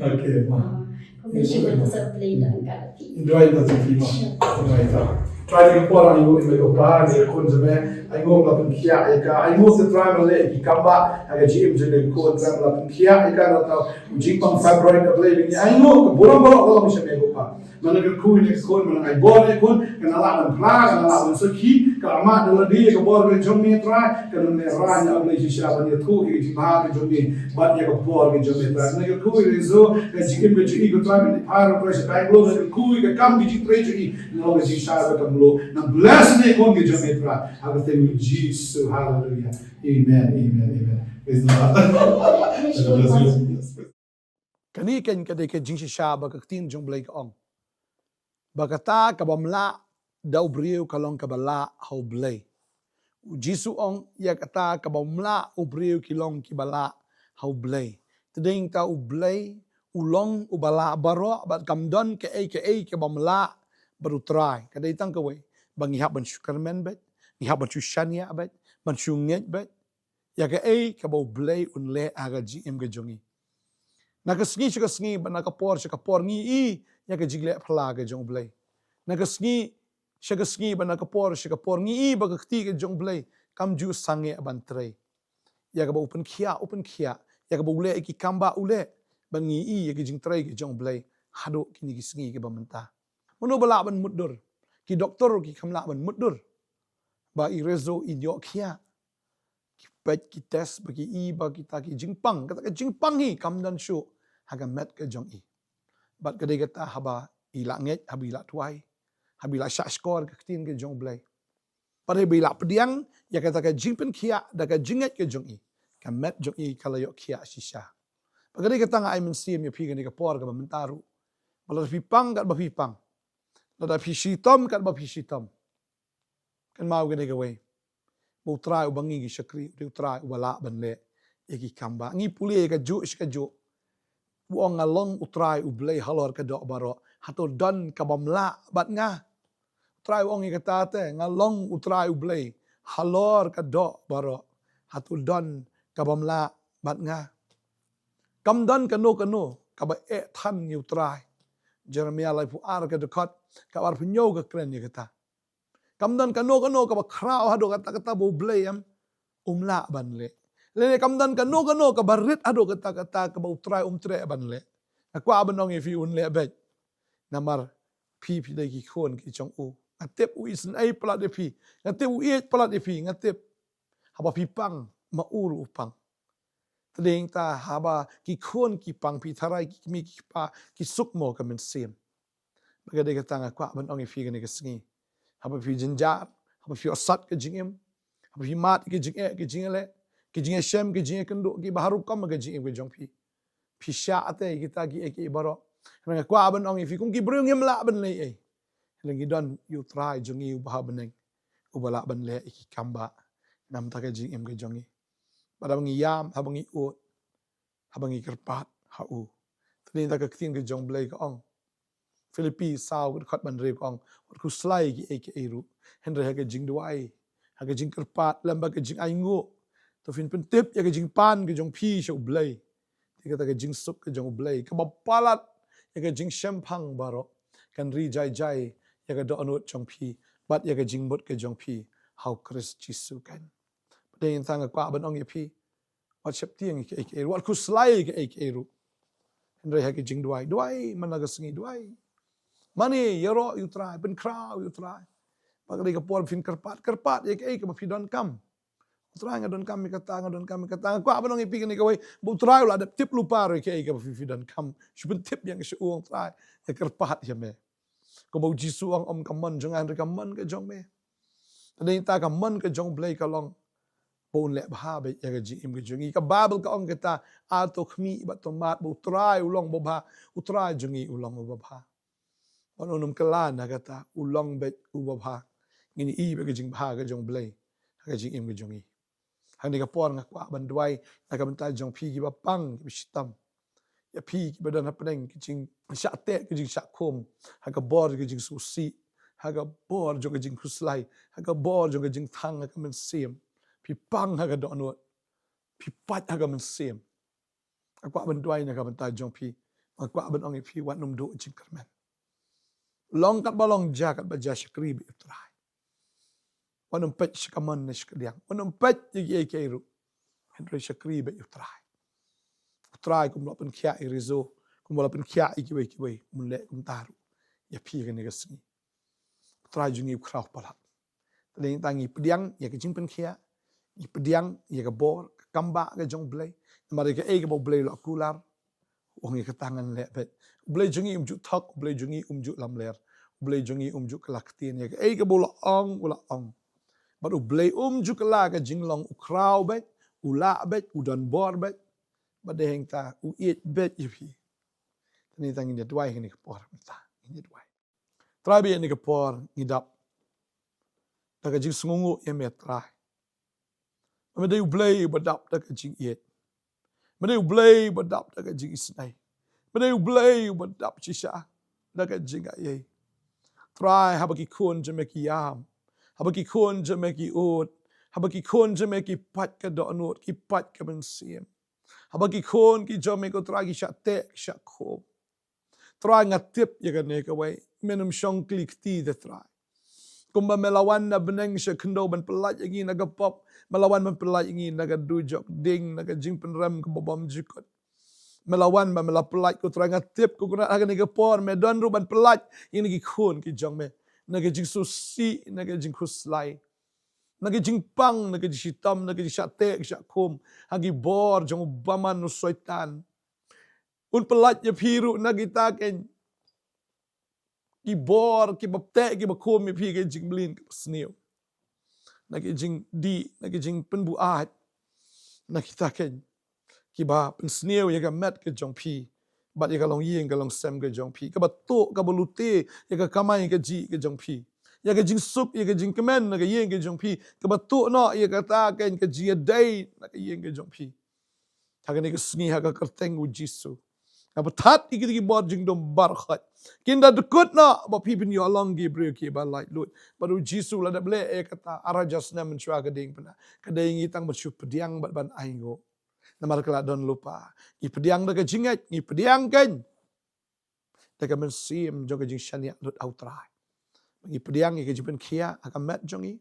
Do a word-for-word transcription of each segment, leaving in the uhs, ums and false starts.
Okay, ma. Kong Blei shibun, to sa plie da ka phi. Duwai da phi, ma. Duwai da. Trai da ka por, ai nguh ïa ka ba, ïa ka khun jong me. Ai nguh ka pynkhiah ïa ka. Ai nguh sa Trai ma leh ki kam ba ha ka jingim jong ka khun, Trai ma la pynkhiah ïa ka, da ka jingpang fibroid, A Blei, ai nguh ka burom baroh ka long sha me ko Pa. Ma nga kyrkhu ïa ka khun, ma nga ai bor ïa ka khun, kan lah ban phla, kan lah ban sakhi, ka amat da lade ïa ka bor ka jong me Trai, kan ym lehrain A Blei shisha ban ïathuh ïa ka jingbha ka jong me bad ïa ka bor ka jong me Trai. Ma nga kyrkhu ïa ka Zo, ka jingim ka jong i ko Trai, ban ïa phai Trai sha Bangalore, nga kyrkhu ïa ka kam ka jingtrei jong i, na long ka jingshai bad ka mluh. Nang bless ïa ka khun ka jong me Trai. Ha ka kyrteng u Jisu, haleluya. Amen, amen, amen. Praise the Lord. God bless you. Kane keiñ ka dei ka jingshisha ba ka ktien jong Blei ka ong ba kata ka bym lah da u briew ka long kaba lah ha u Blei. U Jisu ong ïa kata ka bym lah u briew ki long kiba lah ha u Blei. Te dei ta u Blei u long uba lah baroh bad kam don kaei kaei ka bym lah bad u Trai. Ka dei tang kawei ba ngi hap ban shu kyrmen beit, ngi hap ban shu shaniah beit, ban shu ngeit beit ïa kaei kaba u Blei un leh ha ka jingim ka jong ngi. Na ka sngi sha ka sngi bad na ka por sha ka por ngi i ïa ka jingleh phylla ka jong u Blei. Na ka sngi sha ka sngi bad na ka por sha ka por, ngi i ba ka kti ka jong U Blei kam ju sangeh ban trei. Ïa kaba u pynkhiah u pynkhiah, ïa kaba u leh ïa ki kam ba u leh, bad ngi i ïa ki jingtrei ki jong U Blei haduh kine ki sngi kiba mynta. Mano ba lah ban mutdur? Ki doktor ki kam lah ban mutdur ba i Rezo in ïoh khiah. Ki peit ki test ba ki i ba kita ki jingpang, kata ka jingpang hi kam don shuh ha ka met ka jong i. Bad ka dei kata haba i la ngeit, haba i la duwai, haba i la shahshkor ka ktien ka jong U Blei, bad haba i la pdiang ïa kata ka jingpynkhiah da ka jingngeit ka jong i, ka met jong i ka la ïoh khiah shisha. Bad ka dei kata nga ai mynsiem ïa phi kane ka por kaba mynta ruh, ba lada phi pang katba phi pang, lada phi shitom katba phi shitom, kynmaw kane kawei, ba U Trai uba ngi ngi shakri u dei U Trai uba lah ban leh ïa ki kam ba. Ngi pule ïa kajuh shi kajuh, u ong, "Nga long U Trai U Blei halor ka doh baroh, hato don ka bym lah bad nga?" U Trai u ong ïa kata te, "Nga long U Trai U Blei halor ka doh baroh, hato don ka bym lah bad nga?" Kam don kano kano kaba eh than ïa U Trai. Jeremiah laiphew ar ka dkhot kaba arphew hynñiew ka kren ïa kata. Kam don kano kano kaba khraw haduh katta katta ba U Blei em um lah ban leh. Lane kam don kano kano kaba rit haduh katta katta kaba U Trai um treh ban leh. Nga kwah ban ong ïa phi, un leh beit. Namar phi phi dei ki khun ki jong u. Nga tip u isynei palat ïa phi. Nga tip u ïeit palat ïa phi. Nga tip haba phi pang ma u ruh u pang. Te dei ta haba ki khun ki pang, phi tharai ki kmie ki kpa ki suk mo ka mynsiem. Bad ka dei kata nga kwah ban ong ïa phi kane ka sngi, haba phi jynjar, haba phi ïohsat ka jingim, haba phi mad ka jingeh ka jingïaleh, ka jingïashem ka jingïakynduh, kiba har rukom ka jingim ka jong phi, phi shah te ïa kita kiei kiei baroh. Nga kwah ban ong ïa phi, kum ki briew ngim lah ban leh ei, hynrei ngi don ïa U Trai jong ngi uba ha bneng, uba lah ban leh ïa ki kam ba namar ka jingim ka jong ngi. Bad haba ngi ïam, haba ngi ud, haba ngi kyrpad ha u, te dei ta ka ktien ka jong U Blei ka ong, Philippi saw ka dkhot ba hynriew ka ong, wat khuslai kiei kiei ruh, hynrei ha ka jingduwai, ha ka jingkyrpad lem bad ka jingainguh, to phin pyntip ïa ka jingpan ka jong phi sha U Blei. Te kata ka jingsuk ka jong U Blei kaba palat ïa ka jingshemphang baroh kan ri jai jai ïa ka dohnud jong phi bad ïa ka jingmut ka jong phi ha U Khrist Jisu kan. Bad dei ta nga kwah ban ong ïa phi, wat sheptieng ïa kiei kiei ruh, wat khuslai ïa kiei kiei ruh, hynrei ha ka jingduwai, duwai man la ka sngi, duwai. Mane ïaroh ïa U Trai, pynkhraw ïa U Trai. Bad ka dei ka por phin kyrpad, kyrpad ïa kiei kaba phi donkam. U Trai, nga donkam ïa kata, nga donkam ïa kata. Nga kwah ban ong ïa phi kane kawei, ba U Trai u la dep tip lypa ruh ïa kiei kaba phi phi donkam. Shu pyntip ïa nga sha u, ong, Trai, nga kyrpad ïa me. Kumba U Jisu u ong, ym ka mon jong nga hynrei ka mon ka jong me. Te dei ta ka mon ka jong U Blei ka long ba un leh bha beit ïa ka jingim ka jong ngi. Ka Baibl ka ong kita, a to khmih bad to mad ba U Trai u long uba bha, U Trai jong ngi u long uba bha. Bad un ym kylla na kata, u long beit uba bha. Ngin ïohi beit ka jingbha ka jong U Blei ha ka jingim ka jong ngi. Hangne ka por nga kwah ban duwai na ka bynta jong phi kiba pang, kiba shitom. Ïa phi kiba don hapdeng ka jingshah teh, ka jingshah khum, ha ka bor ka jingsngewsih, ha ka bor jong ka jingkhuslai, ha ka bor jong ka jingthang ha ka mynsiem. Phi pang ha ka dohnud, phi pait ha ka mynsiem. Nga kwah ban duwai na ka bynta jong phi. Nga kwah ban ong ïa phi, wat nym duh jingkyrmen. Long katba long, jia katba jia, shakri beit ïa U Trai. Wat nym peit sha ka mon ne sha ka diang, wat nym peit ïa kiei kiei ruh, hynrei shakri beit ïa U Trai. U Trai kum u la pynkhiah ïa u Rezo, kum u la pynkhiah ïa kiwei kiwei, un leh kumta ruh ïa phi kane ka sngi. U Trai jong ngi u khraw palat. Te dei ta ngi pdiang ïa ka jingpynkhiah, ngi pdiang ïa ka bor, ka kam ba ka jong U Blei. Namar ïa kaei kaba U Blei u la kular, u ong ïa kata ngan leh beit. U Blei jong ngi um ju thok, U Blei jong ngi um ju lamler, U Blei jong ngi um ju kylla ktien. Ïa kaei kaba u la ong, u la ong. Bad U Blei um ju kylla ka jinglong, u khraw beit, u lah beit, u don bor beit. Bad dei hangta u ïeit beit ïa phi. Te dei ta ngin ïa duwai kane ka por mynta. Ngin ïa duwai. Trai, ba ïa kane ka por ngi dap da ka jingsngewnguh ïa me, Trai. Me dei U Blei uba dap da ka jingïeit. Me dei U Blei uba dap da ka jingisynei. Me dei U Blei uba dap shisha da ka jingaiei. Trai, haba ki khun jong me ki ïam, haba ki khun jong me ki ud, haba ki khun jong me ki pait ka dohnud, ki pait ka mynsiem, haba ki khun ki jong me, ko Trai, ki shah teh, ki shah khum, Trai, nga tip ïa kane kawei, men ym shong kli kti te, Trai. Kumba me la wan na bneng sha khyndew ban pyllait ïa ngi na ka pop, me la wan ban pyllait ïa ngi na ka dujok ding, na ka jingpynrem kaba bymjukut. Me la wan ba me la pyllait, ko Trai, nga tip, ko Kynrad, ha kane ka por me don ruh ban pyllait ïa ngi ki khun ki jong me na ka jingsngewsih, na ka jingkhuslai, na ka jingpang, na ka jingshitom, na ka jingshah teh shah khum, ha ki bor jong u bamon u Soitan. Un pyllait ïa phi ruh na kita ki, ki bor kiba teh kiba khum ïa phi, ka jingmlien kaba sniew, na ka jingdih, na ka jingpynbuaid, na kita ki, kiba pynsniew ïa ka met ka jong phi bad ïa ka longïing ka longsem ka jong phi, kaba tuh, kaba lute ïa ka kamai kajih ka jong phi, ïa ka jingsuk, ïa ka jingkmen na ka ïing ka jong phi, kaba tuh noh ïa kata ka, ka jingïadei na ka ïing ka jong phi. Ha kane ka sngi, ha ka kyrteng u Jisu, nga pynthat ïa kita ki bor jingdum baroh khoit, kin da dkut noh, ba phi phin ïoh long ki briew kiba laitluid. Bad u Jisu u la dep leh ïa kata ar hajar snem mynshuwa ka diengphna. Ka dei ngi tang ban shu pdiang bad ban ainguh. Namar ka la don lypa. Ngi pdiang da ka jingngeit, ngi pdiang kein da ka mynsiem jong ka jingshaniah lut ha u Trai. Ngi pdiang ïa ka jingpynkhiah ha ka met jong ngi.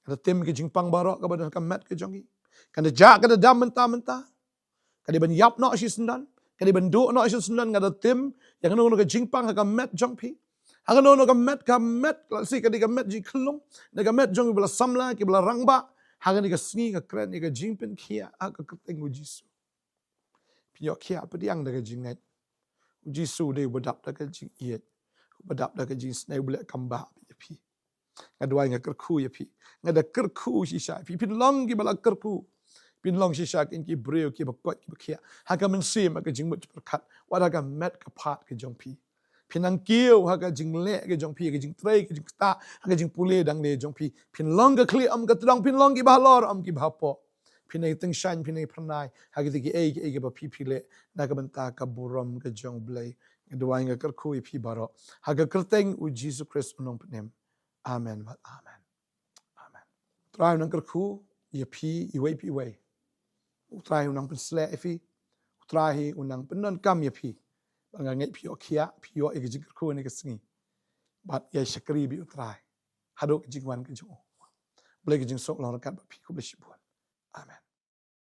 Kan da tim ka jingpang baroh kaba don ha ka met ka jong ngi. Kan da jah, kan da dam mynta mynta. Ka dei ban ïap noh shisyndon, ka dei ban duh noh shisyndon. Nga da tim ïa kano kano ka jingpang ha ka met jong phi, ha kano kano ka met, ka met, lehse ka dei ka met jingkhlung, ne ka met jong kiba la samla, kiba la rangbah. Ha kane ka sngi nga kren ïa ka jingpynkhiah ha ka kyrteng u Jisu. Phi ïoh khiah pdiang da ka jingngeit. U Jisu u dei uba dap da ka jingïeit, uba dap da ka jingsngew, uba leh kam bah ïa phi. Nga duwai, nga kyrkhu ïa phi, nga da kyrkhu shisha ïa phi. Phin long kiba la kyrkhu, phin long shisha kein ki briew kiba koit kiba khiah ha ka mynsiem, ha ka jingmut jingpyrkhat, wat ha ka met ka phad ka jong phi. Phin nang kiew ha ka jingleh ka jong phi, ha ka jingtrei, ka jingktah, ha ka jingpule dang leh jong phi. Phin long ka khlieh ym ka tdong, phin long kiba halor ym kiba hapoh. Phin nang tyngshaiñ, phin nang phyrnai ha kita kiei kiei kiba phi phi leh na ka bynta ka burom ka jong U Blei. Nga duwai, nga kyrkhu ïa phi baroh ha ka kyrteng u Jisu Khrist u nongpynim. Amen bad amen. Amen. U Trai u nang kyrkhu ïa phi iwei pa iwei. U Trai u nang pynsleh ïa phi. U Trai hi u nang pyndonkam ïa phi. Ba nga ngeit phi ïoh khiah, phi ïoh ïa ka jingkyrkhu ha kane ka sngi. Bad ïa shakri bad U Trai haduh ka jingwan ka jong u. Blei ka jingsuk long ryngkat bad phi. Khublei shibun. Amen.